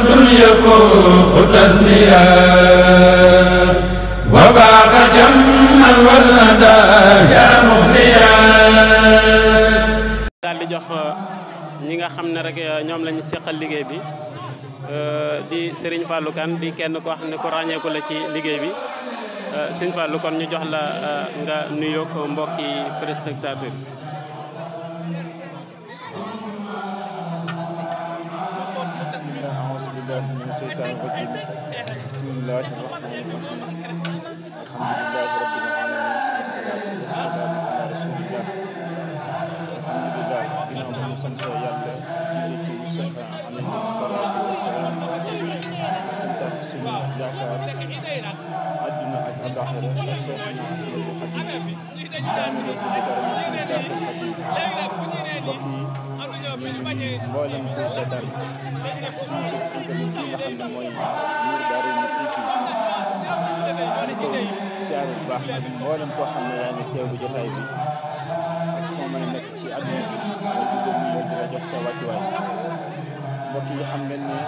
مد يفوق تسليا وباق جما والندى يا مغنيا daal di jox ñi nga xam ne rek ñoom lañu seqal liggéey bi di Serigne Fallou Kane di kenn koo xam ne ko ràññeeku la ci liggéey bi Serigne Fallou kon ñu jox la nga nuyoo ko mbokki téléspectateur bi. أعوذ بالله من الشيطان الرجيم بسم الله الرحمن الرحيم الحمد لله رب العالمين والصلاة والسلام على رسول الله الحمد لله ginnaaw ba ñu sant yàlla julli ci Mustafa alayhi salaatu wassalaam santal suñu yaakaar àdduna ak àllaaxira Seexuna Ahmadu Xadim kaana lahu dakaran min daaxil Xadim mbokk yi mboolem kuy seetaan suñu site internet bi nga xam ne mooy Nour Darayni TV ñu koy siyaare bu baax ak mboolem koo xam ne yaa ngi teewlu jotaay bi ak foo mën a nekk ci àdduna bi mooy dugg ñu di la jox sa wàccuwaay mbokk yi xam ngeen ne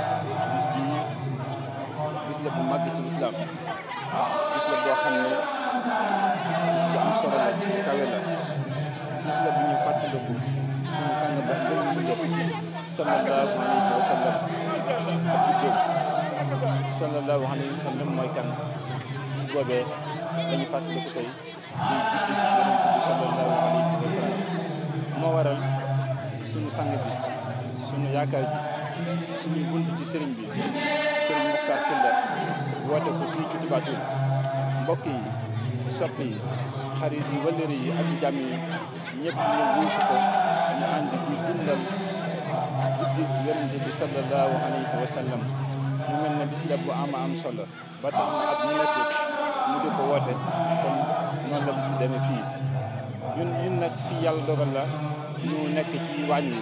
bis bii bis la bu màgg ci lislaam bis la boo xam ne bis bu am solo la ci kawe la bis la bu ñuy fàttaliku suñu sang ba ngën mu def sallallahu alayhi wa sallam ak juddoom sallallahu alayhi wa sallam mooy kan su boobee dañu fàttaliku tey di juddu yonent bi sallallahu alayhi wa sallam moo waral suñu sang bi suñu yaakaar ji suñu bunt ci sëriñ bi sëriñ Mokhtar Sylla woote ko fii ci Touba Toul mbokk yi sopp yi xarit yi wëllëre yi ak jàmm yi ñëpp ñu wuy si ko ñu ànd di dundal guddi yonent bi sallallahu alayhi wa sallam mu mel ne bis la bu am solo ba tax na at mu nekk mu di ko woote kon noonu la bis bi demee fii ñun nag fii yàlla dogal la ñu nekk ci waañ wi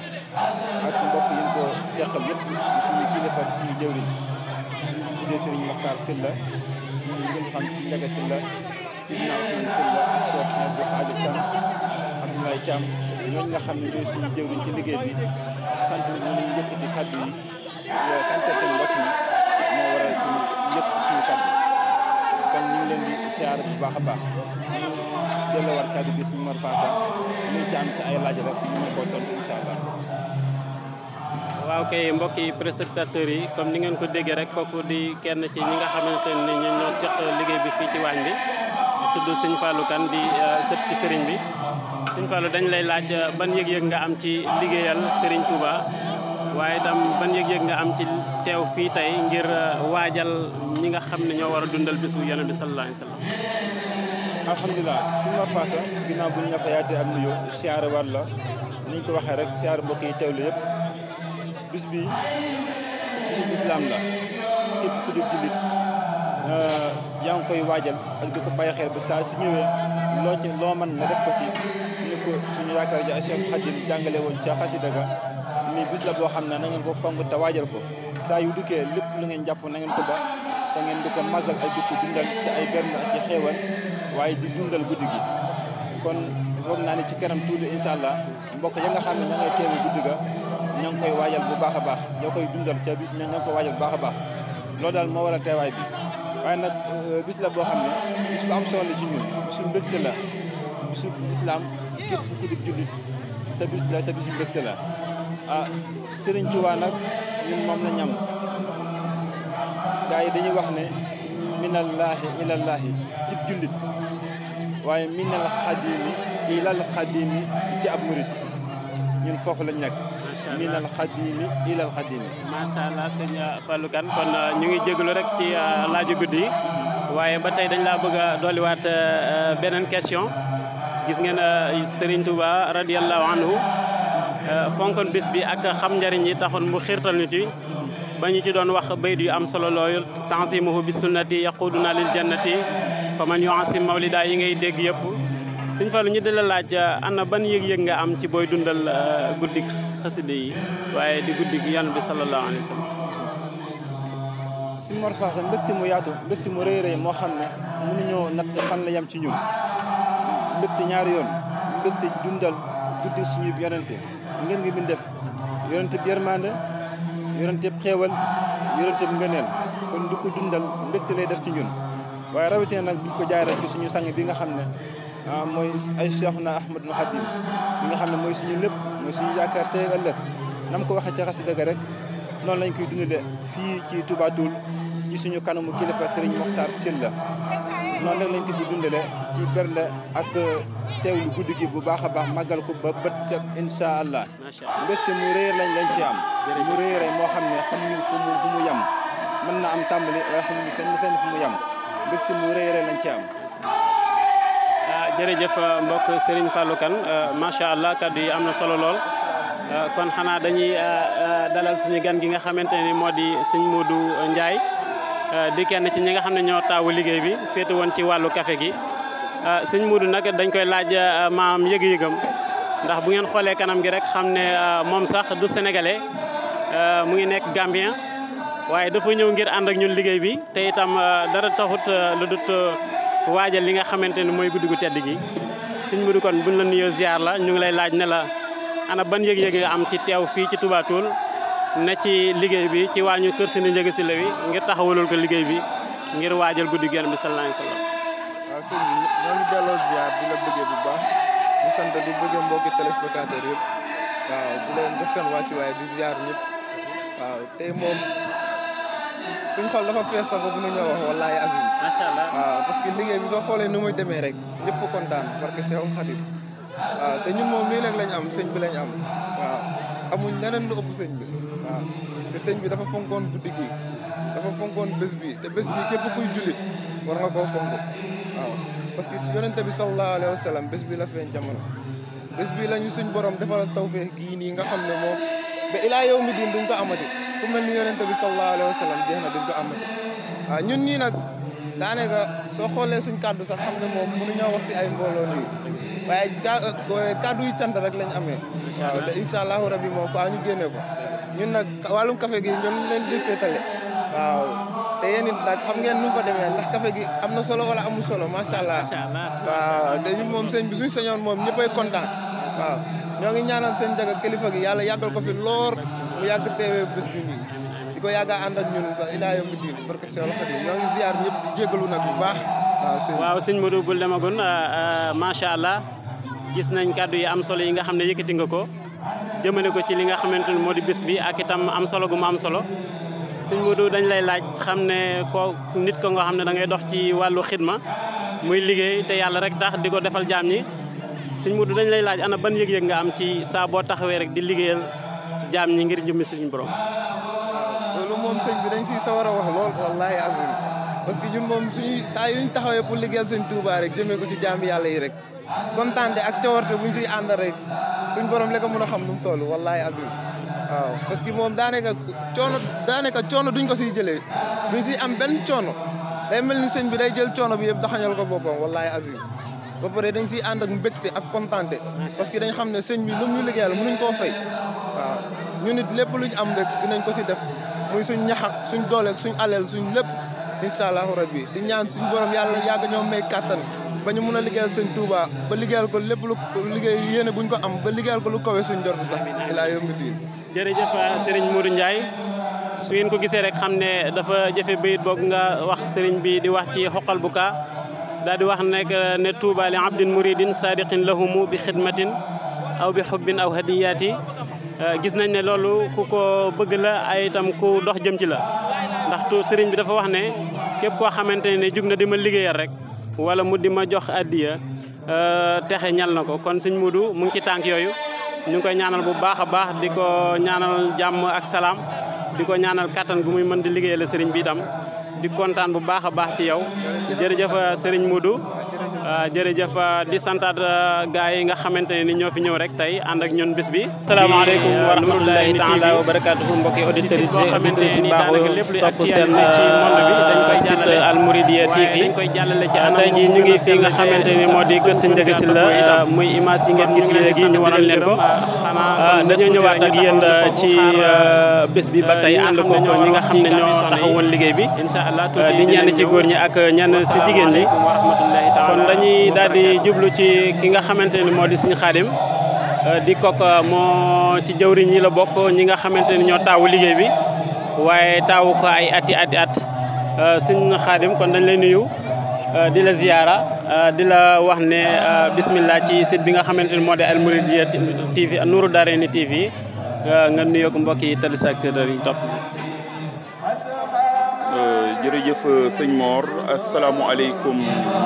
ak mbokk yi ñu ko seqal yëpp suñu kilifa suñu jëwriñ ñu tuddee Serigne Mokhtar Sylla suñu ngeen xam ci Ndiaga Sylla Sidina Ousmane Sylla ak toog Serigne Abdou Khadir Kane Abdoulaye Thiam ñooñu nga xam ne ñooy suñu jëwriñ ci liggéey bi sant ñu ñuy yëkkati kaddu yi santate mbokk yi moo waral suñu kaddu kon ñu ngi leen di siyaar bu baax a baax ñu delloowaat kaddu gi suñu Mor Fassa ñu ci am ci ay laaj rek ñu mën koo tontu incha allah. waaw kay mbokki téléspectateurs yi comme ni ngeen ko déggee rek kooku di kenn ci ñi nga xamante ne ñi ñoo seq liggéey bi fii ci waañ bi tudd Sëñ Fallou Kane di sët ci sëriñ bi Sëñ Fallou dañ lay laaj ban yëg-yëg nga am ci liggéeyal Serigne Touba waaye itam ban yëg-yëg nga am ci teew fii tey ngir waajal ñi nga xam ne ñoo war a dundal bisu Yonent bi sallallahu alayhi wa sallam. alhamdulilah Sëñ Mor Fassa ginnaaw bu ñu la fa yaatee am nuyu siyaare war la ni ñu ko waxee rek siyaare mbokk yi teewlu yëpp bis bi ci lislaam la képp ku di jullit yaa ngi koy waajal ak di ko bàyyi xel ba saa su ñëwee loo mën nga def ko ci ni ko suñu yaakaar ji Cheikh Khadim jàngale woon ca xasida ga ni bis la boo xam ne na ngeen ko fonk te waajal ko saa yu dikkee lépp lu ngeen jàpp na ngeen ko ba te ngeen di ko màggal ay dugg dundal ci ay bernde ak ci xéewal waaye di dundal guddi gi kon foog naa ne ci kanam tuuti incha allah mbokk ya nga xam ne ña ngay teewe guddi ga ña ngi koy waajal bu baax a baax ñoo koy dundal ca bi ña ngi koy waajal bu baax a baax loolu daal moo waral teewaay bi waaye nag bis la boo xam ne bis bu am solo ci ñun bisu mbégte la bisu lislaam képp ku di jullit sa bis la sa bisu mbégte la Serigne Touba nag ñun moom la ñam gaa yi dañuy wax ne minallaahi ilallaahi ci jullit waaye minal xadimi ilal xadimi ci ab murit ñun foofu lañ nekk minal xadimi ilal xadimi. macha allah sëñ Fallou Kane kon ñu ngi jégalu rek ci laaju guddi yi waaye ba tey dañ laa bëgg a dolliwaat beneen question gis ngeen Serigne Touba radiyallahu anhu fonkoon bis bi ak xam njariñ yi taxoon mu xiirtal ñu ci ba ñu ci doon wax bayt yu am solo loolu tansimuhu bi sunnati yaquduna lil jannati fa man yuasim mawlida yi ngay dégg yëpp Sëñ Fallou ñu di la laaj ana ban yëg-yëg nga am ci booy dundal guddi xaside yi waaye di guddi Yonent bi sallallahu alayhi wa sallam. Sëñ Mor Fassa mbégte mu yaatu mbégte mu rëy rëy moo xam ne mënuñoo natt fan la yem ci ñun mbégte ñaari yoon mbégte dundal guddi suñu yonente ngeen ngi bin def yonente bi yërmande yonenteeb xéewal yonenteeb ngëneel kon du ko dundal mbégte lay def ci ñun waaye rawatina nag buñ ko jaaree ci suñu sang bi nga xam ne mooy ay Cheikhuna Ahmadul Khadim bi nga xam ne mooy suñu lépp mooy suñu yaakaar tey ëllëg nam ko waxee ci xasida ga rek noonu lañ koy dundale fii ci Touba Toul ci suñu kanamu kilifa Serigne Mokhtar Sylla noonu rek lañ ko fi dundale ci bernde ak teewlu guddi gi bu baax a baax màggal ko ba bët set incha allah mbégte mu réer lañ ci am mu réer moo xam ne xamuñu fu mu yem mën na am tàmbali waaye xamuñu fenn fu mu yem mbégte mu réer lañ ci am. jërëjëf mbokk Serigne Fallou Kane macha allah kaddu yi am na solo lool kon xanaa dañuy dalal suñu gan gi nga xamante ni moo di sëñ Modou Ndiaye di kenn ci ñi nga xam ne ñoo taawu liggéey bi féete woon ci wàllu café gi sëñ Modou nag dañ koy laaj maam yëg-yëgam ndax bu ngeen xoolee kanam gi rek xam ne moom sax du sénégalais mu ngi nekk gambien waaye dafa ñëw ngir ànd ak ñun liggéey bi te itam dara taxut lu dut waajal li nga xamante ni mooy guddi gu tedd gi sëñ Modou kon buñ la nuyoo ziar la ñu ngi lay laaj ne la ana ban yëg-yëg nga am ci teew fii ci Touba Toul ne ci liggéey bi ci waañu kër Serigne Ndiaga Sylla wi ngir taxawalul ko liggéey bi ngir waajal guddi gi bi sallallahu alayhi wa sallam. waaw sëñ bi ñoo ngi delloo ziar di la bëggee bu baax di sant di bëggee mbokki téléspectateur yëpp waaw di leen jox seen wàccuwaay di ziar ñëpp waaw tey moom suñ xol dafa fees sax ba mënuñoo wax wallaahi azim. macha allah waaw parce que liggéey bi soo xoolee nu muy demee rek ñëpp kontaan parce que Seexul Xadiim waaw te ñun moom lii rek lañ am sëñ bi lañ am waaw amuñ leneen lu ëpp sëñ bi waaw te sëñ bi dafa fonkoon guddi gi dafa fonkoon bés bi te bés bi képp kuy jullit war nga koo fonk waaw parce que yonente bi sallallahu alayhi wa sallam bés bi la feeñ jamono bés bi lañu suñ borom defal tawfeex gii nii nga xam ne moom ba ilaa yow mi diin duñ ko amati ku mel ni yonente bi sallallahu alayhi wa sallam jeex na duñ ko amati waaw ñun ñii nag daanaka soo xoolee suñ kàddu sax xam ne moom mënuñoo wax si ay mbooloo nii waaye kàddu yu cant rek lañ amee waaw te incha allahu rabi moom faa ñu génne ko ñun nag wàllum café gi ñun leen di féetale waaw te yéen it nag xam ngeen nu fa demee ndax café gi am na solo wala amul solo macha allah waaw te ñun moom sëñ bi suñ sañoon moom ñëppay kontaan waaw ñoo ngi ñaanal seen Ndiaga kilifa gi yàlla yàggal ko fi loor mu yàgg teewee bés bi nii di ko yàgg a ànd ak ñun ba ilaa yawmi diin barke Seexul Xadiim ñoo ngi ziar ñëpp di jégalu nag bu baax waaw sëñ Modou bul demagun macha allah gis nañ kàddu yi am solo yi nga xam ne yëkkati nga ko jëmale ko ci li nga xamante ni moo di bés bi ak itam am solo gu mu am solo sëñ Modou dañ lay laaj xam ne ko nit ko nga xam ne da ngay dox ci wàllu xidma muy liggéey te yàlla rek tax di ko defal jaam ñi sëñ Modou dañ lay laaj ana ban yëg-yëg nga am ci saa boo taxawee rek di liggéeyal jaam ñi ngir jëmmi sëriñ borom. loolu moom sëñ bi dañ siy sawar a wax lool wallaahi azim parce que ñun moom suñuy saa yuñ taxawee pour liggéeyal sëñ Touba rek jëmee ko si jaam yàlla yi rek kontaante ak cawarte buñ siy ànd rek suñ borom la ko mën a xam nu mu toll wallaahi azim waaw parce que moom daanaka coono duñ ko siy jëlee duñ siy am benn coono day mel ni sëñ bi day jël coono bi yëpp daxañal ko boppam wallaahi azim ba pare dañ siy ànd ak mbégte ak kontaante parce que dañ xam ne sëñ bi lu mu ñu liggéeyal mënuñ koo fay waaw ñu nit lépp luñ am rek dinañ ko si def muy suñ ñaxak suñ dooleeg suñ aleel suñ lépp incha allahu rabbi di ñaan suñ borom yàlla yàgg ñoo may kàttan ba ñu mun a liggéeyal sëñ Touba ba liggéeyal ko lépp lu liggéey yéene buñ ko am ba liggéeyal ko lu kawe suñ jor bi sax ilaa yawmi diin. jërëjëf Serigne Modou Ndiaye su ngeen ko gisee rek xam ne dafa jëfe bayit boog nga wax Serigne bi di wax ci xoqal bu ka daal di wax nekk ne Touba li abdin muridin sadiqin lahumu bi xidmatin aw bi xubbin aw hadiyaati gis nañ ne loolu ku ko bëgg la ay itam ku dox jëm ci la ndax tu Serigne bi dafa wax ne képp koo xamante ne jug na di ma liggéeyal rek wala mu di ma jox addiya texe ñal na ko kon sëñ Modou mu ngi ci tànk yooyu ñu ngi koy ñaanal bu baax a baax di ko ñaanal jàmm ak salaam di ko ñaanal kattan gu muy mën di liggéeyal sëriñ bi itam di kontaan bu baax a baax ci yow jërëjëf sëriñ Modou jërëjëf di santaat gars yi nga xamante ne ni ñoo fi ñëw rek tey ànd ak ñun bis bi asalaamaaleykum wa rahmatullahi taala wa barakatuhu mbokki auditeurs yi boo xamante ni daanaka lépp luy actualité ci monde bi dañ koy site Al Mouridiyyah TV dañ koy jàllale ci tey jii ñu ngi fi nga xamante ni moo di kër Serigne Ndiaga Sylla muy image yi ngeen gis léegi ñu waroon leen ko dañoo ñëwaat ak yéen ci bés bi ba tey ànd ko ñi nga xam ne ñoo taxawoon liggéey bi di ñenn ci góor ñi ak ñenn si jigéen ñi kon dañuy daal di jublu ci ki nga xamante ni moo di Serigne Khadim di kok moo ci jëwriñ ñi la bokk ñi nga xamante ni ñoo taawu liggéey bi waaye taawu ko ay ati at sëñ Xaadim kon dañ lay nuyu di la ziyaara di la wax ne bismillah ci site bi nga xamante ni moo di Al Mouridiyyah TV Nourou Darayni TV nga nuyoo ko mbokk yi téléspectateurs yi topp. jërëjëf sëñ Mor asalaamualeykum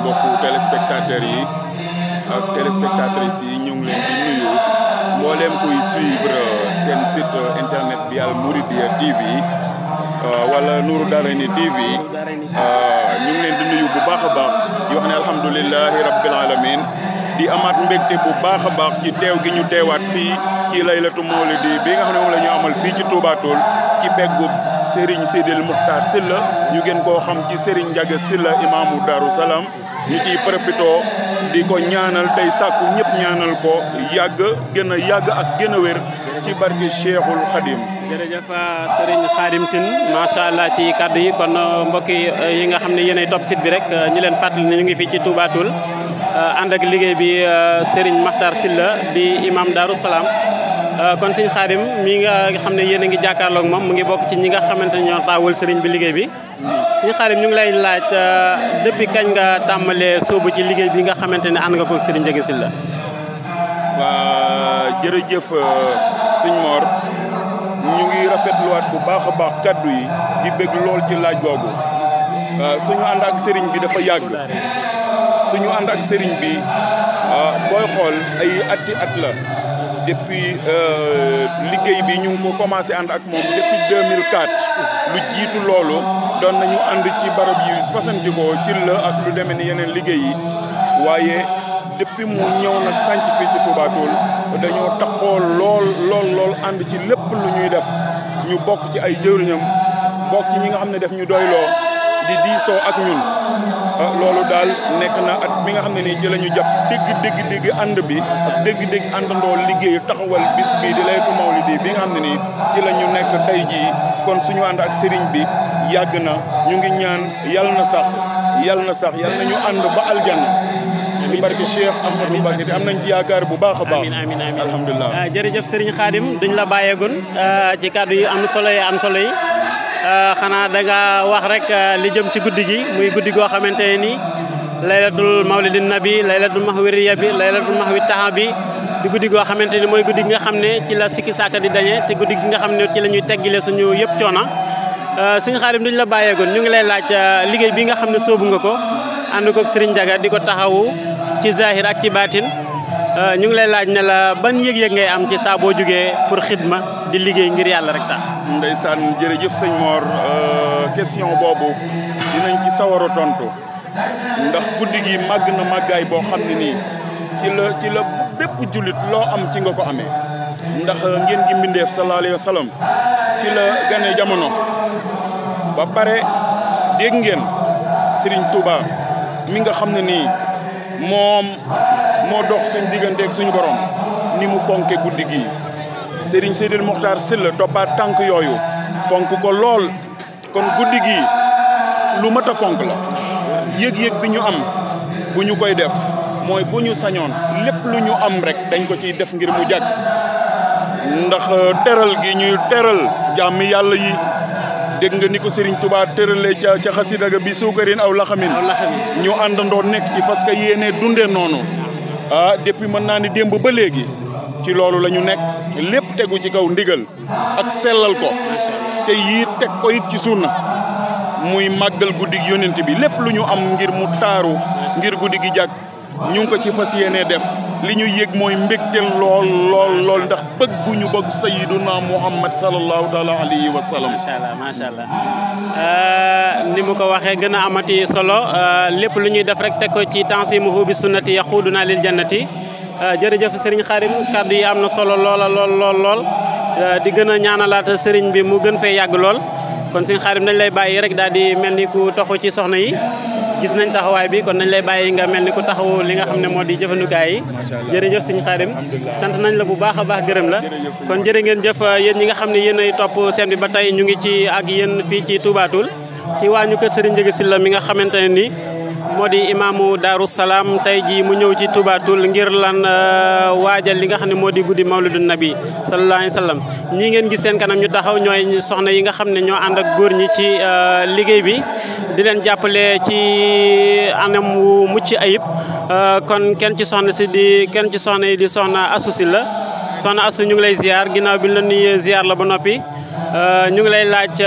mbokku téléspectateurs yi ak téléspectatrices yi ñu ngi leen di nuyu mbooleem kuy suivre seen site internet bi Al Mouridiyyah TV wala Nourou Darayni TV ñu ngi leen di nuyu bu baax a baax di wax ne alhamdulilahi rabbil alamin di amaat mbégte bu baax a baax ci teew gi ñu teewaat fii ci laylatu mawlidi bi nga xam ne moom la ñu amal fii ci Touba Toul ci peggu Serigne Sidil Muxtaar Silla ñu gën koo xam ci Serigne Ndiaga Silla imaamu Darou Salaam ñu ciy profitoo di ko ñaanal tey sàkku ñëpp ñaanal ko gën a yàgg ak gën a wér ci barke Cheikhul Khadim. jërëjëf Serigne Khadim Tine macha allah ci kaddu yi kon mbokk yi nga xam ne yéenay topp site bi rek ñu leen fàttali ne ñu ngi fii ci Touba Toul ànd ak liggéey bi Serigne Makhtar Silla di imam Darou Salaam kon Serigne Khadim mi nga xam ne yéen a ngi jàkkaarloog moom mu ngi bokk ci ñi nga xamante ne ñoo taawul Serigne bi liggéey bi Serigne Khadim ñu ngi lay laaj depuis kañ nga tàmbalee sóobu ci liggéey bi nga xamante ne ànd nga ko Serigne Ndiaga Silla. waa jërëjëf sëñ Mor ñu ngi rafetluwaat bu baax a baax kaddu yi di bëgg lool ci laaj boobu suñu ànd ak sëriñ bi dafa yàgg suñu ànd ak sëriñ bi booy xool ay at la depuis liggéey bi ñu ngi ko commencé ànd ak moom depuis 2004 lu jiitu loolu doon nañu ànd ci barab yi fasantikoo ci la ak lu demee ni yeneen liggéey yi waaye depuis mu ñëw nag sànc fii ci Touba Toul dañoo taxoo lool ànd ci lépp lu ñuy def ñu bokk ci ay jëwriñam bokk ci ñi nga xam ne def ñu doyloo di diisoo ak ñun loolu daal nekk na at mi nga xam ne nii ci la ñu jàpp dégg ànd bi ak dégg àndandoo liggéey taxawal bis bi di laytu mawlidi bi nga xam ne nii ci la ñu nekk tey jii kon suñu ànd ak sëriñ bi yàgg na ñu ngi ñaan yàlla na sax yàlla na ñu ànd ba aljanna ci barke Cheikh Ahmadou Mbacké te am nañ ci yaakaar bu baax a baax. amiin alhamdulilah. jërëjëf Serigne Khadim duñ la bàyyeegun ci kàddu yu am solo yi xanaa da nga wax rek li jëm ci guddi gi muy guddi goo xamante ne nii laylatul mawlidin nabi laylatul mahwi riya bi laylatul mahwi taha bi di guddi goo xamante ni mooy guddi gi nga xam ne ci la sikki saaka di dañe te guddi gi nga xam ne ci la ñuy teggile suñu yëpp coona Serigne Khadim duñ la bàyyeegun ñu ngi lay laaj liggéey bi nga xam ne sóobu nga ko ànd ko Serigne Ndiaga di ko taxawu ci zahir ak ci baatin ñu ngi lay laaj ne la ban yëg-yëg ngay am ci saa boo jógee pour xidma di liggéey ngir yàlla rek tax. ndeysaan jërëjëf sëñ Mor question boobu dinañ ci sawar a tontu ndax guddi gi màgg na màggaay boo xam ne nii ci la bépp jullit loo am ci nga ko amee ndax ngeen gi mbindeef sallallahu alayhi wa sallam ci la gane jamono ba pare dégg ngeen Serigne Touba mi nga xam ne nii moom moo dox suñ diggante ak suñu borom ni mu fonke guddi gi Serigne Sidil Muxtaar Silla toppaat tànk yooyu fonk ko lool kon guddi gi lu mat a fonk la yëg-yëg bi ñu am bu ñu koy def mooy bu ñu sañoon lépp lu ñu am rek dañ ko ciy def ngir mu jàkk ndax teral gi ñuy teral jàmmi yàlla yi dégg nga ni ko Serigne Touba tëralee ca xasida ga bi suukarin aw laxamin ñu àndandoo nekk ci parce que yéene dundee noonu depuis mën naa ni démb ba léegi ci loolu la ñu nekk lépp tegu ci kaw ndigal ak sellal ko te yii teg ko it ci sunna muy màggal guddi gi yonent bi lépp lu ñu am ngir mu taaru ngir guddi gi jàkk ñu ngi ko ci fas yéene def li ñu yëg mooy mbégteel lool ndax bëgg gu ñu bëgg sayyiduna Muhammad sallallahu taala alayhi wa sallam. macha allah ni mu ko waxee gën a amati solo lépp lu ñuy def rek teg ko ci tansimuhu bi sunnati yaquduna lil jannati jërëjëf Serigne Khadim kàddu yi am na solo lool di gën a ñaanalaat Serigne bi mu gën fee yàgg lool kon Serigne Khadim dañ lay bàyyi rek daal di mel ni ku taxu ci soxna yi. gis nañ taxawaay bi kon nañ lay bàyyi nga mel ni ku taxawu li nga xam ne moo di jëfandukaay yi jërëjëf Serigne Khadim sant nañ la bu baax a baax gërëm la kon jërë ngeen jëf yéen ñi nga xam ne yéen ay topp seen bi ba tey ñu ngi ci ak yéen fii ci Touba Toul ci waa ñu kër Serigne Ndiaga Sylla mi nga xamante ne ni moo di imaamu Daaru Salaam tey jii mu ñëw ci Touba Toul ngir lan waajal li nga xam ne moo di guddi mawlidun nabi sallallahu alayhi wa sallam ñii ngeen gis seen kanam ñu taxaw ñooy soxna yi nga xam ne ñoo ànd ak góor ñi ci liggéey bi di leen jàppale ci anam wu mucc ayib kon kenn ci soxna yi di soxna Astou Sylla soxna Astou ñu ngi lay ziar ginnaaw bi la nuyee ziar la ba noppi ñu ngi lay laaj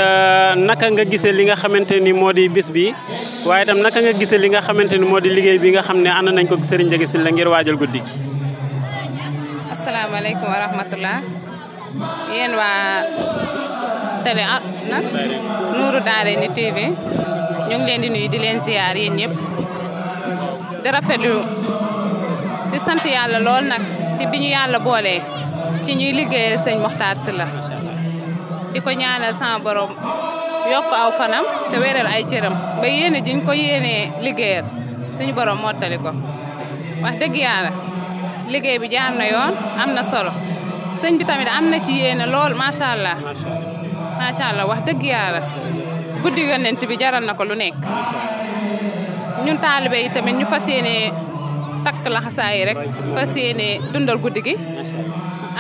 naka nga gisee li nga xamante ni moo di bis bi waaye itam naka nga gisee li nga xamante ni moo di liggéey bi nga xam ne ànd nañ ko Serigne Ndiaga Sylla ngir waajal guddi gi. asalaamaaleykum wa rahmatullah yéen waa télé Nourou Darayni TV ñu ngi leen di nuyu di leen ziar yéen ñëpp di rafetlu di sant yàlla lool nag ci bi ñu yàlla boolee ci ñuy liggéeyal sëñ Mokhtar Sylla di ko ñaanal sama borom yokk aw fanam te wéral ay cëram ba yéene jiñ ko yéenee liggéeyal suñu borom mottali ko wax dëgg yàlla liggéey bi jaar na yoon am na solo sëñ bi tamit am na ci yéene lool macha allah wax dëgg yàlla guddi yonent bi jaral na ko lu nekk ñun taalibe yi tamit ñu fas yéene takk laxasaay yi rek fas yéene dundal guddi gi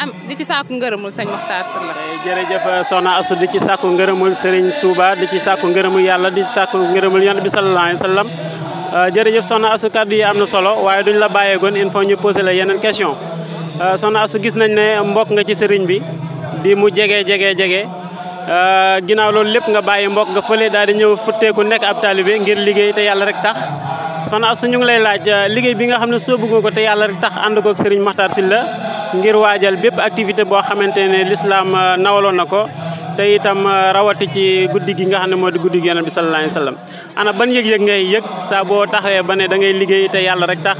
am di ci sàkku ngërëmul sëñ Mokhtar Sylla. jërëjëf soxna Astou di ci sàkku ngërëmul Serigne Touba di ci sàkku ngërëmul yàlla di ci sàkku ngërëmul yonent bi sallallahu alayhi wa sallam jërëjëf soxna Astou kàddu yi am na solo waaye duñ la bàyyeegoon il faut ñu poser la yeneen question soxna Astou gis nañ ne mbokk nga ci Serigne bi di mu jege ginnaaw loolu lépp nga bàyyi mbokk nga fële daal di ñëw futteeku nekk ab taalibe ngir liggéey te yàlla rek tax soxna Astou ñu ngi lay laaj liggéey bi nga xam ne soobu nga ko te yàlla rek tax ànd koog Serigne Mokhtar Sylla ngir waajal bépp activité boo xamante ne l'islam nawaloon na ko te itam rawati ci guddi gi nga xam ne moo di guddi gi Yonent bi sallallahu alayhi wa sallam ana ban yëg-yëg ngay yëg saa boo taxawee ba ne da ngay liggéey te yàlla rek tax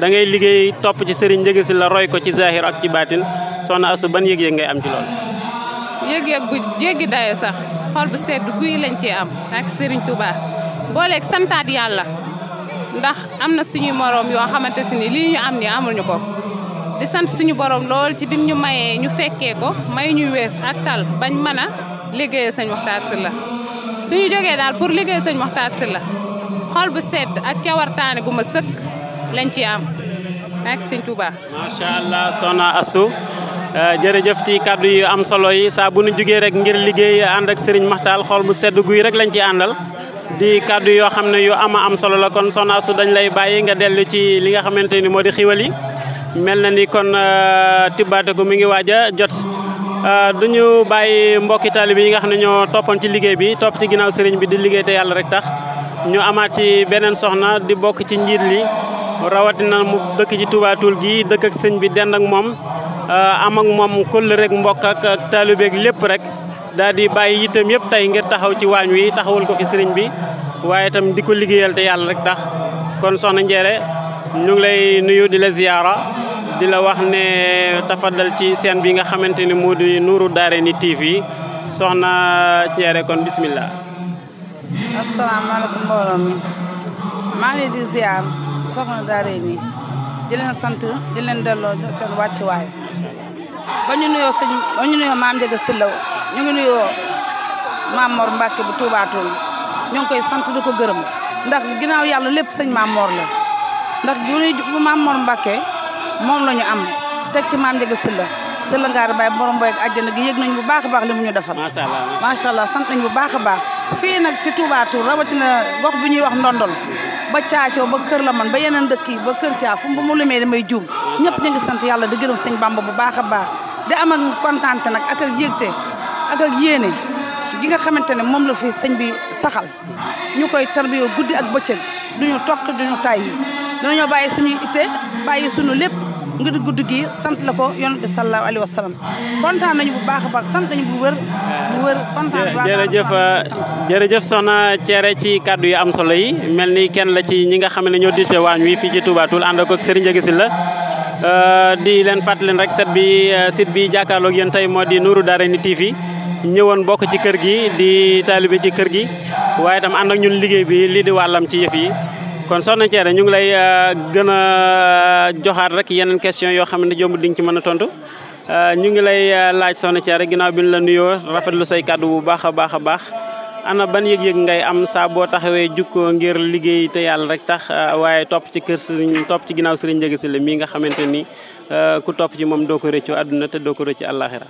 da ngay liggéey topp ci Serigne Ndiaga Sylla roy ko ci zahir ak ci baatin soxna Astou ban yëg-yëg ngay am ci loolu. yëg-yëg bu jéggi dayo sax xol bu sedd guy lañ ci am ak Serigne Touba booleeg santaat yàlla ndax am na suñuy moroom yoo xamante si ni lii ñu am ni amul ñu ko di sant suñu borom lool ci bim ñu mayee ñu fekkee ko may ñu wér ak tal bañ mën a liggéeyal sëñ Mokhtar Sylla suñu jógee daal pour liggéey sëñ Mokhtar Sylla xol bu sedd ak cawartaane gu ma sëkk lañ ci am ak sëñ Touba. macha allah soxna Astou jërëjëf ci kàddu yu am solo yi saa bu nu jugee rek ngir liggéey ànd ak Serigne Mokhtar xol bu sedd guy rek lañ ci àndal di kàddu yoo xam ne yu am solo la kon soxna Astou dañ lay bàyyi nga dellu ci li nga xamante ni moo di xiwal yi mel na ni kon tibbaate ko mi ngi waaj a jot duñu bàyyi mbokki taalibe yi nga xam ne ñoo toppoon ci liggéey bi topp ci ginnaaw Serigne bi di liggéey te yàlla rek tax ñu amaat ci beneen soxna di bokk ci njiit li rawatina mu dëkk ci Touba Toul gi dëkk ak sëñ bi dend ak moom am ak moom kull rek mbokk ak taalibe lépp rek daal di bàyyi yittam yëpp tey ngir taxaw ci waañ wi taxawul ko fi Serigne bi waaye itam di ko liggéeyal te yàlla rek tax kon soxna Ndiéré ñu ngi lay nuyu di la ziyaara di la wax ne tafadal ci seen bi nga xamante ni moo di Nourou Darayni TV soxna Ndiéré kon bismillah. asalaamaaleykum mbooloo mi maa ngi leen di ziar soxna Darayni di leen sant di leen delloo seen wàccuwaay ba ñu nuyoo maam Ndiaga Sylla ñu ngi nuyoo maam Mor Mbacke bu Touba Toul ñu ngi koy sant di ko gërëm ndax ginnaaw yàlla lépp sëñ maam Mor la ndax bu maam Mor Mbacke moom la ñu am teg ci maam Ndiaga Sylla ngaar bay borom boy ak àjjana gi yëg nañ bu baax a baax li mu ñu defal macha allah sant nañ bu baax a baax fii nag ci Touba Toul rawatina gox bi ñuy wax ndondol ba caacoo ba kër la man ba yeneen dëkk yi ba kër caa fu mu limee damay juum ñëpp ñu ngi sant yàlla di gërëm sëñ Bamba bu baax a baax di am ak kontaante nag ak yëgte ak yéene gi nga xamante ne moom la fi sëñ bi saxal ñu koy tarbiyoo guddi ak bëccëg duñu tokk duñu tàyyi dinañoo bàyyi suñuy itte bàyyi suñu lépp ngir guddi gi sant la ko yonent bi sallallahu alayhi wa sallam kontaan nañu bu baax a baax sant nañu bu wër kontaan jërëjëf soxna Thiéré ci kàddu yu am solo yi mel ni kenn la ci ñi nga xam ne ñoo dite waañ wi fii ci Touba Toul ànd ak Serigne Ndiaga Sylla di leen fàttali rek site bi jàkkaarloog yéen tey moo di Nourou Darayni TV ñëwoon bokk ci kër gi di taalibe ci kër gi waaye itam ànd ak ñun liggéey bi lii di wàllam ci yëf yi kon soxna Thiéré ñu ngi lay gën a joxaat rek yeneen question yoo xam ne jomb di nga ci mën a tontu ñu ngi lay laaj soxna Thiéré ginnaaw bi ñu la nuyoo rafetlu say kàddu bu baax a baax ana ban yëg-yëg ngay am saa boo taxawee jukkoo ngir liggéey te yàlla rek tax waaye topp ci kër sëriñ topp ci ginnaaw sëriñ Ndiaga Sylla mii nga xamante ni ku topp ci moom doo ko rëccu àdduna te doo ko rëccu àllaaxira.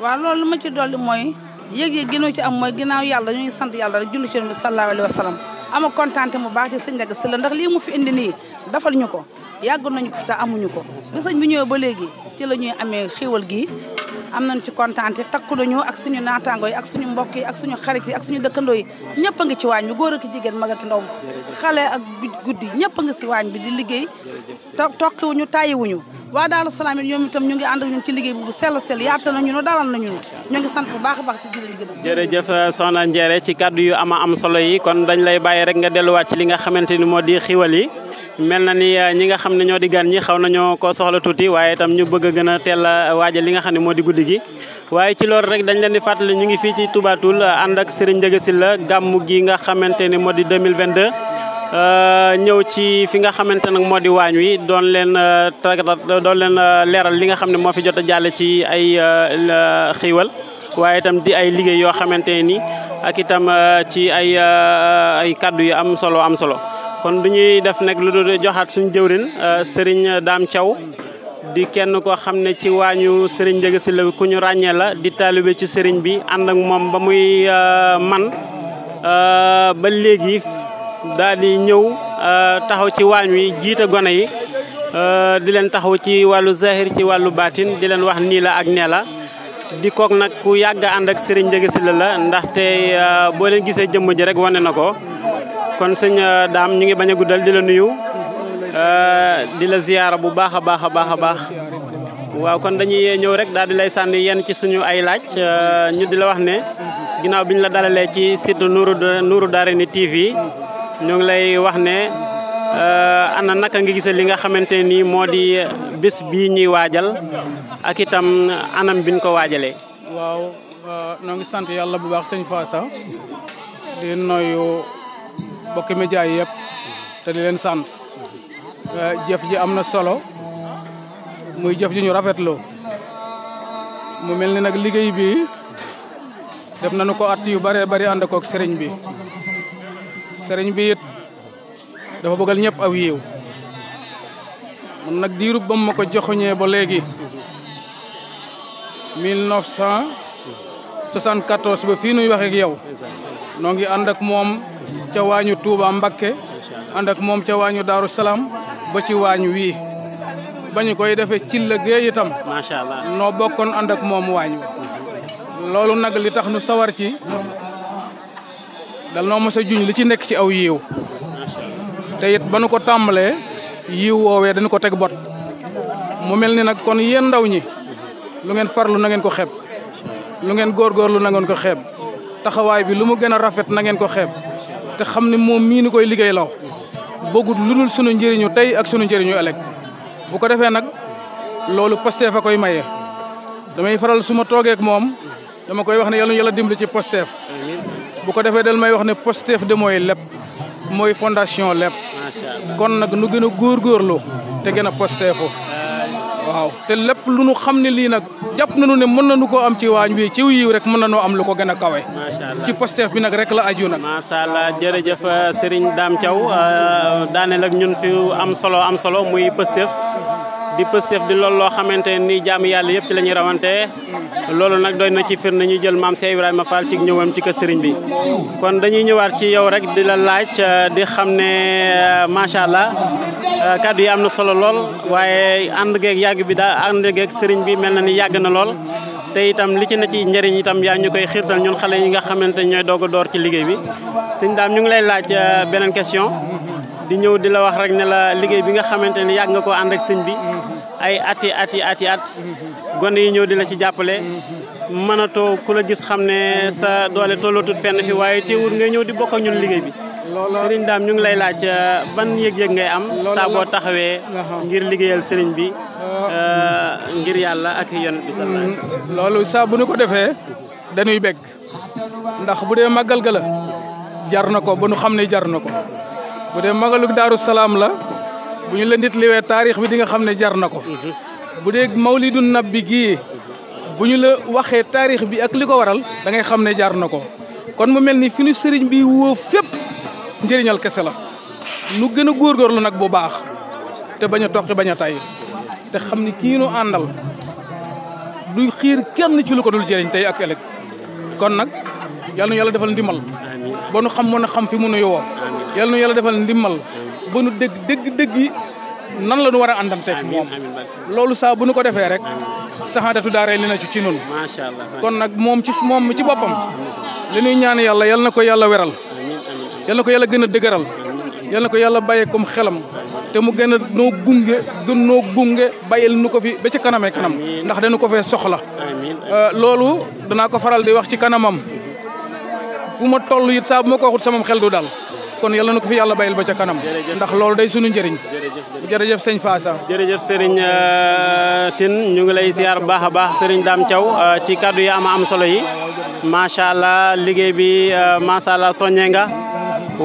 waaw loolu lu ma ci dolli mooy yëg-yëg gënoo ci am mooy ginnaaw yàlla ñu ngi sant yàlla rek julli ci Yonent bi sallallahu alayhi wa sallam ama kontaante mu baax ci sëñ Ndiaga Sylla ndax lii mu fi indi nii dafal ñu ko yàgg nañu ko fi te amuñu ko bi sëñ bi ñëwee ba léegi ci la ñuy amee xéwal gi am nañ ci kontaante takku nañu ak suñu naataango yi ak suñu mbokk yi ak suñu xarit yi ak suñu dëkkandoo yi ñëpp a ngi ci waañ bi góor ak jigéen mag ak ndaw xale ak guddi ñëpp a ngi si waañ bi di liggéey toqiwuñu tàyyiwuñu waa Daaru Salaam it ñoom itam ñu ngi ànd ak ñun ci liggéey bu sell sell yaata nañu no dalal nañu ñu ngi sant bu baax a baax ci jërë gën jërëjëf soxna Ndiéré ci kaddu yu am solo yi kon dañ lay bàyyi rek nga delluwaat ci li nga xamante ni moo di xiwal yi mel na ni ñi nga xam ne ñoo di gan ñi xaw nañoo ko soxla tuuti waaye itam ñu bëgg a gën a teel a waajal li nga xam ne moo di guddi gi waaye ci loolu rek dañ leen di fàttali ñu ngi fii ci Touba Toul ànd ak Serigne Ndiaga Sylla gàmmu gi nga xamante ni moo di 2022 ñëw ci fi nga xamante nag moo di waañ wi doon leen leeral li nga xam ne moo fi jot a jàll ci ay xiiwal waaye itam di ay liggéey yoo xamante ni ak itam ci ay kaddu yu am solo kon du ñuy def nag lu dul joxaat suñu jëwrin Serigne Dame Thiaw di kenn koo xam ne ci waañu Serigne Ndiaga Sylla ku ñu ràññee la di taalibe ci Serigne bi ànd ak moom ba muy man ba léegi daal di ñëw taxaw ci waañ wi jiite gone yi di leen taxaw ci wàllu zahir ci wàllu baatin di leen wax nii la ak nee la di kook nag ku yàgg ànd ak Serigne Ndiaga Sylla la ndaxte boo leen gisee jëmm ji rek wane na ko kon sëñ Dame ñu ngi bañ a guddal di la nuyu di la ziyaara bu baax a baax waaw kon dañuy ñëw rek daal di lay sànni yenn ci suñu ay laaj ñu di la wax ne ginnaaw bi ñu la dalalee ci site Nourou Darayni TV ñu ngi lay wax ne ana naka nga gisee li nga xamante ni moo di bés bii ñuy waajal ak itam anam biñ ko waajalee. waaw ñoo ngi sant yàlla bu baax sëñ Faasa di nuyu bokki média yi yëpp te di leen sant jëf ji am na solo muy jëf ji ñu rafetlu mu mel ni nag liggéey bi def nañu ko at yu bare bari ànd koog sëriñ bi it dafa bëggal ñëpp aw yiw man nag diirub ba mu ma ko joxoñee ba léegi 1974 ba fii nuy waxee ak yow noo ngi ànd ak moom ca waañu Touba Mbakke ànd ak moom ca waañu Daaru Salaam ba ci waañ wii bañu koy defee ci la géey itam macha Allah noo bokkoon ànd ak moom waañ wi loolu nag li tax nu sawar ci dal noo mos a juñ li ci nekk ci aw yiiw te it ba nu ko tàmbalee yiiw woowee dañu ko teg bot mu mel ni nag kon yéen ndaw ñi lu ngeen farlu na ngeen ko xeeb lu ngeen góorgóorlu na ngeen ko xeeb taxawaay bi lu mu gën a rafet na ngeen ko xeeb te xam ne moom mii ni koy liggéey law bëggut lu dul sunu njëriñu tey ak sunu njëriñu ëllëg bu ko defee nag loolu Pastef a koy maye damay faral su ma toogee ak moom dama koy wax ne yàlla dimbali ci Pastef bu ko defee del may wax ne Pastef de mooy lépp mooy fondation lépp kon nag nu gën a góorgóorlu te gën a Pastefu waaw te lépp lu nu xam ne lii nag jàpp nañu ne mën nañu koo am ci waañ bi ci yiw rek mën nañoo am lu ko gën a kawe ci Pastef bi nag rek la aju nag macha allah jërëjëf Serigne Dame Thiaw daaneel ak ñun fi am solo muy Pastef di Pastef di loolu loo xamante ni jaamu yàlla yëpp ci la ñuy rawante loolu nag doy na ci firnde ñu jël maam Cheikh Ibrahima Fall ci ñëwam ci kër Serigne bi kon dañuy ñëwaat ci yow rek di la laaj di xam ne macha allah kaddu yi am na solo lool waaye ànd geeg yàgg bi daal ànd geeg Serigne bi mel na ni yàgg na lool te itam li ci na ci njëriñ itam yaa ñu koy xiirtal ñun xale yi nga xamante ñooy doog a door ci liggéey bi sëñ Dame ñu ngi lay laaj beneen question di ñëw di la wax rek ne la liggéey bi nga xamante ni yàgg nga koo ànd ak sëñ bi ay at gone yi ñëw di la ci jàppale mënatoo ku la gis xam ne sa doole tollootut fenn fi waaye teewul ngay ñëw di bokk ak ñun liggéey bi Serigne Dame ñu ngi lay laaj ban yëg-yëg ngay am saa boo taxawee ngir liggéeyal Serigne bi ngir yàlla ak yonent bi sallallahu alayhi wasallam loolu saa bu nu ko defee dañuy bég ndax bu dee màggal ga la jar na ko ba nu xam ne jar na ko bu dee màggalu Daaru Salaam la bu ñu la nit liwee taarix bi di nga xam ne jar na ko bu dee mawlidu nabbi gii bu ñu la waxee taarix bi ak li ko waral da ngay xam ne jar na ko kon mu mel ni fi ñu sëriñ bi woo fépp njëriñal kese la nu gën a góorgóorlu nag bu baax te bañ a toqi bañ a tay te xam ni kii nu àndal du xiir kenn ci lu ko dul jëriñ tey ak ëllëg kon nag yal na yàlla defal ndimbal ba nu xam mën a xam fi mu nu yowoo yal na yàlla defal ndimbal ba nu dëgg yi nan la ñu war a àndanteeg moom loolu saa bu nu ko defee rek saxaadatu daaray li na ci nun macha allah kon nag moom ci boppam li ñuy ñaan yàlla yal na ko yàlla weral yal na ko yàlla gën a dëgëral yal na ko yàlla bàyyee comme xelam te mu gën a noo gunge bàyyil nu ko fi ba ci kanamee kanam ndax dañu ko fee soxla loolu danaa ko faral di wax ci kanamam fu ma toll it saa bu ma ko waxut samam xel du daal kon yàlla na ko fi yàlla bàyyil ba ca kanam ndax loolu day sunu njëriñ jërëjëf sëñ Faasa jërëjëf sëriñ Tine ñu ngi lay ziar baax a baax sëriñ Dame Thiaw ci kaddu yi am solo yi macha allah liggéey bi macha allah soññee nga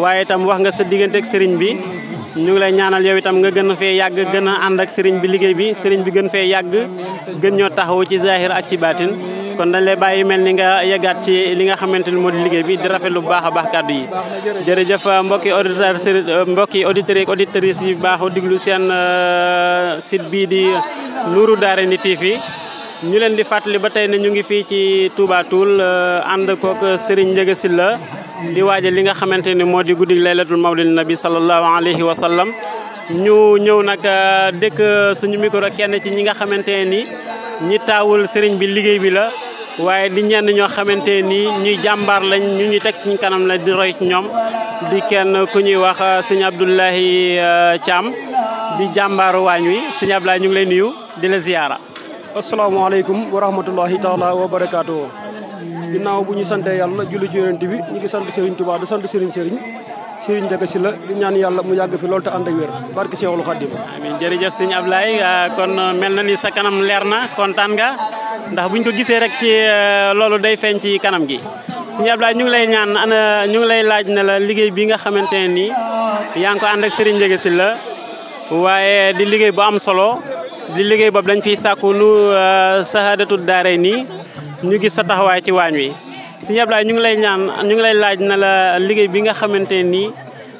waaye itam wax nga sa diggante ak sëriñ bi ñu ngi lay ñaanal yow itam nga gën fee yàgg gën a ànd ak sëriñ bi liggéey bi sëriñ bi gën fee yàgg gën ñoo taxawu ci zahir ak ci baatin kon dañ lay bàyyi mel ni nga yeggaat ci li nga xamante ni moo di liggéey bi di rafetlu bu baax a baax kàddu yi jërëjëf mbokki auditeurs ak auditrices yi baaxu diglu seen site bii di Nourou Darayni TV ñu leen di fàttali ba tey ne ñu ngi fii ci Touba Toul ànd kook Serigne Ndiaga Sylla di waajal li nga xamante ni moo di guddi laylatul mawlid nabi sallallahu alayhi wa sallam ñu ñëw nag dëkk suñu micro kenn ci ñi nga xamante ni ñi taawul Serigne bi liggéey bi la waaye di ñenn ñoo xamante ni ñuy jàmbaar lañ ñu ñuy teg suñu kanam la di roy ci ñoom di kenn ku ñuy wax sëñ Abdoulahi Thiam di jàmbaaru waañ wi sëñ Abdoulahi ñu ngi lay nuyu di la ziyaara. asalaamaaleykum wa rahmatullahi taala wa barakaatu. ginnaaw bu ñu sante yàlla julli ci yonent bi ñu ngi sant Serigne Touba di sant Serigne Ndiaga Sylla di ñaan yàlla mu yàgg fi loolu te ànd ak wér barke Cheikhul Khadim. amiin jërëjëf sëñ Abdoulaye kon mel na ni sa kanam leer na kontaan nga ndax buñ ko gisee rek ci loolu day feeñ ci kanam gi. sëñ Abdoulaye ñu ngi lay ñaan ñu ngi lay laaj ne la liggéey bi nga xamante ne nii yaa ngi ko ànd ak Serigne Ndiaga Sylla waaye di liggéey bu am solo di liggéey boobu dañ fiy sàkku nu Sahadatu Darayni ñu gis sa taxawaay ci waañ wi. sëñ Abdoulaye ñu ngi lay laaj na la liggéey bi nga xamante nii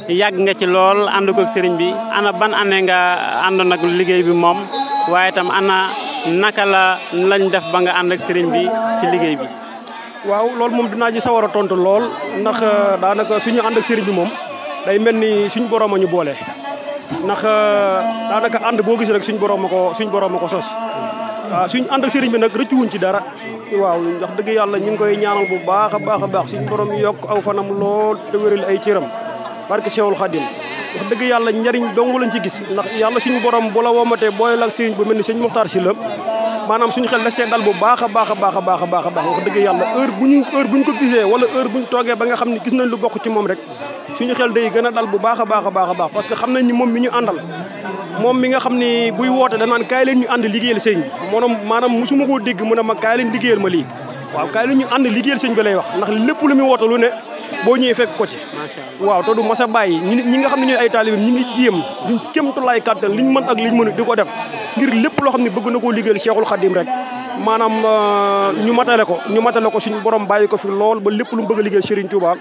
yàgg nga ci lool ànd ko ak sëriñ bi ana ban année nga ànd nag liggéey bi moom waaye itam ana naka la lañ def ba nga ànd ak sëriñ bi ci liggéey bi. waaw loolu moom dinaa ci sawar a tontu lool ndax daanaka suñu ànd ak sëriñ bi moom day mel ni suñu borom a ñu boole ndax daanaka ànd boo gis rek suñu borom a ko sos. waaw suñu ànd ak sëriñ bi nag rëccuwuñ ci dara waaw ndax dëgg yàlla ñu ngi koy ñaanal bu baax a baax suñu borom yokk aw fanam lool te wéral ay cëram barke Cheikhul Khadim wax dëgg yàlla njariñ dong lañ ci gis ndax yàlla suñu borom bu la womatee boole la ak sëriñ bu mel ni sëñ Mokhtar Sylla maanaam suñu xel daf see dal bu baax a baax wax dëgg yàlla heure bu ñu ko gisee wala heure bu ñu toogee ba nga xam ne gis nañ lu bokk ci moom rek suñu xel day gën a dal bu baax a baax parce que xam nañ ni moom mi ñu àndal moom mi nga xam ni buy woote danaan kaay leen ñu ànd liggéeyal sëñ bi maanaam musuma koo dégg mu ne ma kaay leen liggéeyal ma lii waaw kaay leen ñu ànd liggéeyal sëñ bi lay wax ndax lépp lu muy woote lu ne boo ñëwee fekk ko ci waaw te du mas a bàyyi ñi nga xam ne ñooy ay taalibeem ñi ngi jéem duñ kémtulaay kàttan liñ mën ak liñ mënu di ko def ngir lépp loo xam ne bëgg na koo liggéeyal Cheikhul Khadim rek maanaam ñu matale ko suñu borom bàyyi ko fi lool ba lépp lu mu bëgg a liggéeyal Serigne Touba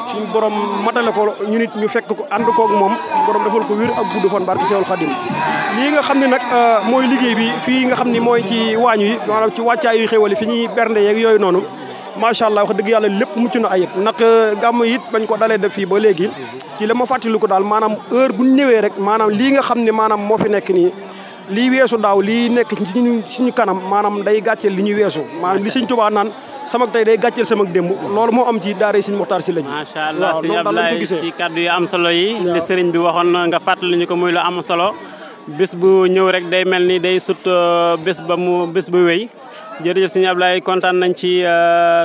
suñu borom matale ko ñu nit ñu fekk ko ànd koog moom borom defal ko wér ak gudd fan barke Cheikhul Khadim lii nga xam ne nag mooy liggéey bi fii nga xam ne mooy ci waañ yi maanaam ci wàccaay yu xéwali fi ñuy bernde yeeg yooyu noonu macha allah wax dëgg yàlla lépp mucc na ayib nag gàmm it bañ ko dalee def fii ba léegi ci la ma fàttali ko daal maanaam heure bu ñu ñëwee rek maanaam lii nga xam ne maanaam moo fi nekk nii lii weesu daaw lii nekk ci suñu kanam maanaam day gàcceel li ñuy weesu maanaam li Sëñ Tuubaa naan sama tey day gàcceel sama démb loolu moo am ci daara Sëñ Mokhtar Sylla ji. macha allah sëñ Abdoulaye ci kaddu yu am solo yi li sëriñ bi waxoon nga fàttali ñu ko muy lu am solo bés bu ñëw rek day mel ni day sut bés ba wéy jërëjëf sëñ Abdoulaye kontaan nañ ci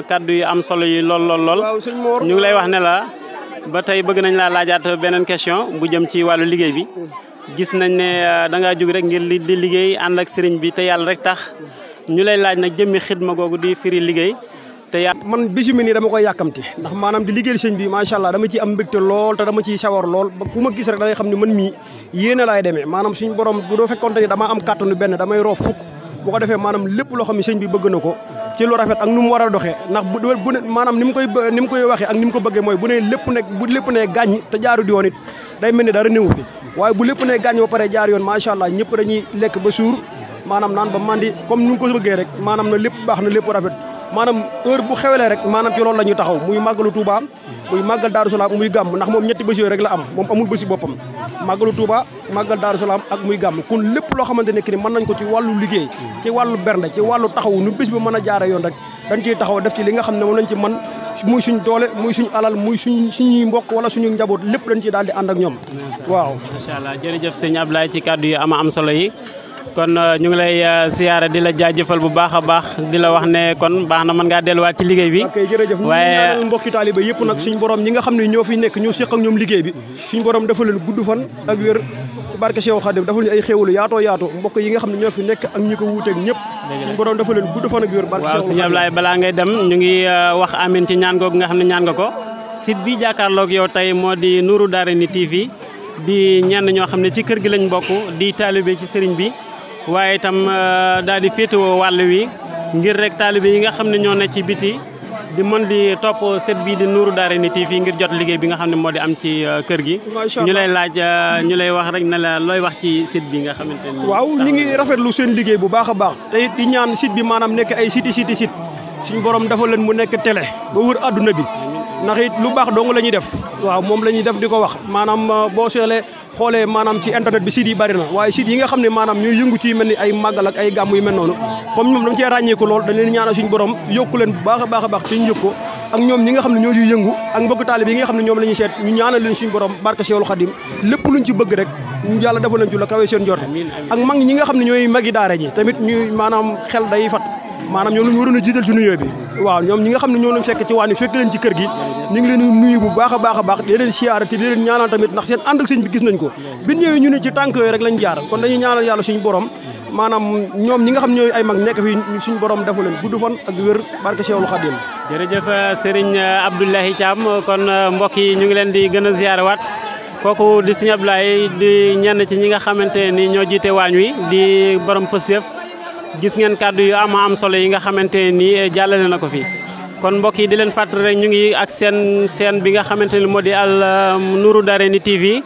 kaddu yu am solo yi lool. ñu ngi lay wax ne la ba tey bëgg nañ laa laajaat beneen question bu jëm ci wàllu liggéey bi gis nañ ne da ngaa jóg rek ngir di liggéey ànd ak sëriñ bi te yàlla rek tax ñu lay laaj nag jëmmi xidma googu di firi liggéey te man bisu mi nii dama koy yàkkamti ndax maanaam di liggéeyal sëñ bi macha allah dama ciy am mbégte lool te dama ciy sawar lool ba ku ma gis rek da ngay xam ne man mii yéene laay demee maanaam suñu borom bu doo fekkoonte ni dama am kàttanu benn damay roof fukk bu ko defee maanaam lépp loo xam ne sëñ bi bëgg na ko ci lu rafet ak nu mu war a doxee ndax bu maanaam ni mu koy waxee ak ni mu ko bëggee mooy bu lépp ne gàññ te jaaru di yoon it day mel ni dara néew fi waaye bu lépp ne gàññ ba pare jaar yoon macha allah ñëpp dañuy lekk ba suur maanaam naan ba mandi comme ni mu ko bëggee rek maanaam na lépp baax na lépp rafet maanaam heure bu xewelee rek maanaam ci loolu la ñuy taxaw muy màggalu Touba muy màggal Daaru Salaam muy gàmm ndax moom ñetti bés yooyu rek la am moom amul bési boppam màggalu Touba màggal Daaru Salaam ak muy gàmm kon lépp loo xamante ne ni mën nañ ko ci wàllu liggéey ci wàllu bernde ci wàllu taxaw nu bés bi mën a jaare yoon rek dañ ciy taxaw def ci li nga xam ne moom lañ ci mën muy suñ doole muy suñ alal muy suñuy mbokk wala suñu njaboot lépp dañ ciy daal di ànd ak ñoom waaw macha allah jërëjëf sëñ Ablaye ci kàddu yu am solo yi kon ñu ngi lay siyaare di la jaajëfal bu baax a baax di la wax ne kon baax na mën ngaa delluwaat ci liggéey bi. ok jërëjëf waaye mbokki taaliba yëpp nag suñu borom ñi nga xam ne ñoo fi nekk ñoo seq ak ñoom liggéey bi suñu borom dafa leen gudd fan ak wér ci barke Cheikh Khadim dafa leen ay xéewalu yaatoo mbokk yi nga xam ne ñoo fi nekk ak ñi ko wuuteeg ñëpp suñu borom dafa leen gudd fan ak wér barke Cheikh Khadim waaw sëñ Ablaye balaa ngay dem ñu ngi wax amin ci ñaan googu nga xam ne ñaan nga ko site bi jàkkaarloog yow tey moo di Nourou Darayni TV di ñenn ñoo xam ne ci kër gi lañ bokk di taalibe ci sëriñ bi waaye itam daal di féetewoo wàll wi ngir rek taalibe yi nga xam ne ñoo ne ci biti di mën di topp set bii di Nourou Darayni TV ngir jot liggéey bi nga xam ne moo di am ci kër gi. ñu lay laaj ñu lay wax rek ne la looy wax ci site bi nga xamante ni. waaw ñu ngi rafetlu seen liggéey bu baax a baax te it di ñaan site bi maanaam nekk ay site suñu borom dafa leen mu nekk télé ba wër adduna bi ndax it lu baax dong la ñuy def waaw moom la ñuy def di ko wax maanaam boo xoolee maanaam ci internet bi site yi bari na waaye site yi nga xam ne maanaam ñooy yëngu ci mel ni ay màggal ak ay gàmm yu mel noonu comme ñoom dama cee ràññeeku lool dañ leen ñaanal suñu borom yokku leen bu baax a baax te ñu yëg ko ak ñoom ñi nga xam ne ñoo ciy yëngu ak mbokk taalib yi nga xam ne ñoom la ñuy seet ñu ñaanal leen suñu borom barke Cheikhul Khadim lépp luñ ci bëgg rek ñu yàlla defal leen ci la kawe seen jort ak mag ñi nga xam ne ñooy magi daara ji tamit ñuy maanaam xel day fat maanaam ñoom lañu waroon a jiital ci nuyoo bi waaw ñoom ñi nga xam ne ñoo leen fekk ci waan fekk leen ci kër gi ñu ngi leen nuyu bu baax a baax di leen siyaare te di leen ñaanal tamit ndax seen ànd ak sëñ bi gis nañ ko bi ñëwee ñu ne ci tànk yooyu rek lañ jaar kon dañuy ñaanal yàlla suñu borom maanaam ñoom ñi nga xam ne ñooy ay mag nekk fi suñu borom dafa leen gudd fan ak wér barke Cheikhul Khadim jërëjëf Serigne Abdoulaye Thiam kon mbokk yi ñu ngi leen di gën a ziyaare waat kooku di Serigne Abdoulaye di ñenn ci ñi nga xamante ni ñoo jiite waañ wi di borom Pastef gis ngeen kàddu yu am solo yi nga xamante ni jàllale na ko fi kon mbokk yi di leen fàttali rek ñu ngi ak seen bi nga xamante ni moo di al Nourou Darayni TV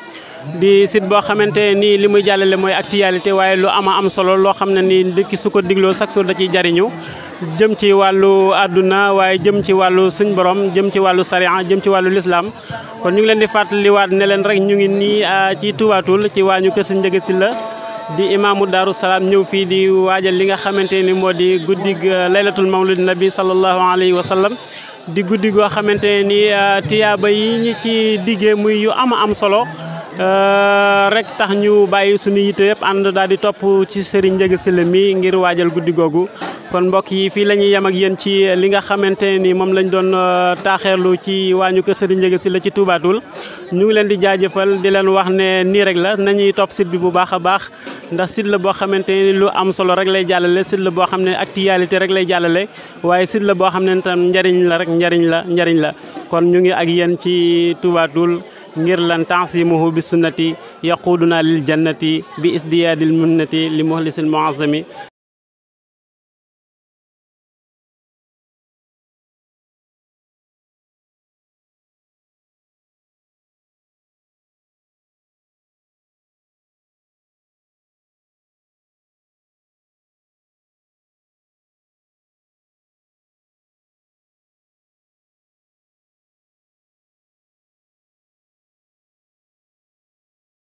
di site boo xamante ni li muy jàllale mooy actualité waaye lu am solo loo xam ne ni nit ki su ko digloo chaque jour da ciy jariñu jëm ci wàllu àdduna waaye jëm ci wàllu suñ borom jëm ci wàllu sariya jëm ci wàllu lislaam kon ñu ngi leen di fàttaliwaat ne leen rek ñu ngi nii ci Touba Toul ci waañu kër Sëñ Ndiaga Sylla di imaamu Daaru Salaam ñëw fii di waajal li nga xamante ni moo di guddig laylatul mawlid nabi sallallahu alayhi wa sallam di guddi goo xamante ni tiyaaba yi ñi ci diggee muy yu am solo rek tax ñu bàyyi suñu yitte yëpp ànd daal di topp ci Serigne Ndiaga Sylla mi ngir waajal guddi googu kon mbokk yi fii la ñuy yem ak yéen ci li nga xamante ni moom lañ doon taaxeerlu ci waañu kër Serigne Ndiaga Sylla ci Touba Toul ñu ngi leen di jaajëfal di leen wax ne nii rek la nañuy topp site bi bu baax a baax ndax site la boo xamante ni lu am solo rek lay jàllale site la boo xam ne actualité rek lay jàllale waaye site la boo xam ne tam njariñ la rek njariñ la kon ñu ngi ak yéen ci Touba Toul ngir lan tansimuhu bi sunnati yaquduna lil jannati bi isdiyaadil munnati li muhlisil muazzami